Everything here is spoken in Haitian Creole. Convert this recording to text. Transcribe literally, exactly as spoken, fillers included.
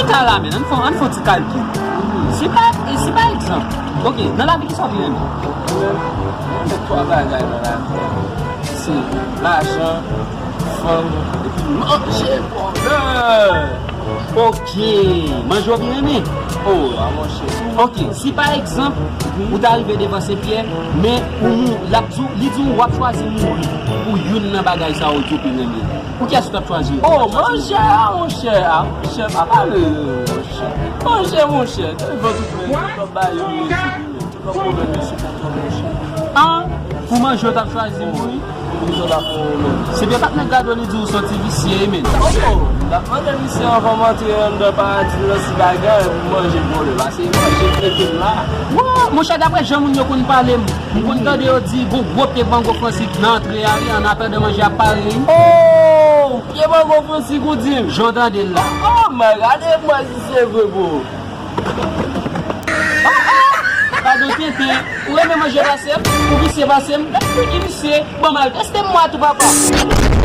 Sa la, men, ann fè, ann fè yon ti kalkil. Si pa, si pa egzanp, ok, nan lavi, kisa w pi renmen? Mwen renmen twa bagay nan lavi a. Se lajan, fanm, epi manje, brother! Ok, manje w pi renmen? Oh, a monchè. Ok, si pa egzanp, ou ta rive devan Senpyè, men ou mou-, l ap di w, li di w w ap chwazi mouri pou youn nan bagay sa yo ke w pi renmen. Pou kiyès ou t ap chwazi? Oh, manje a, monchè, a, monchè, pa pale, monchè. Manje, monchè, te van tout men, tout lòt bagay yo, yo sou li men, tout lòt pwoblèm yo sou kontwòl, monchè. An, pou manje, ou t ap chwazi mouri? Pou kisa w t ap fè menm? Se byen pa t nèg gade w, li di w se yon ti visye, wi, men. Oh, m t ap mande visye anvan m antre anndan paradi nan ti bagay, pou manje pwoblèm, pase manje trete m la. Wa, monchè, daprè jan moun yo konn pale m, m konn tande yo di gon gwo pye mango Fransi nan antre a, wi, an atandan manje ap pare, wi. Oh! Pye mango Fransi, ou di m? Jan w tande l la. Oh my God, e mwen si se vre, bro. Ah, ah! Padon, tenten. Ou renmen manje pase m? Ou visye pase m? Gad figi visye. Bon, mal teste m, mwa tou, papa.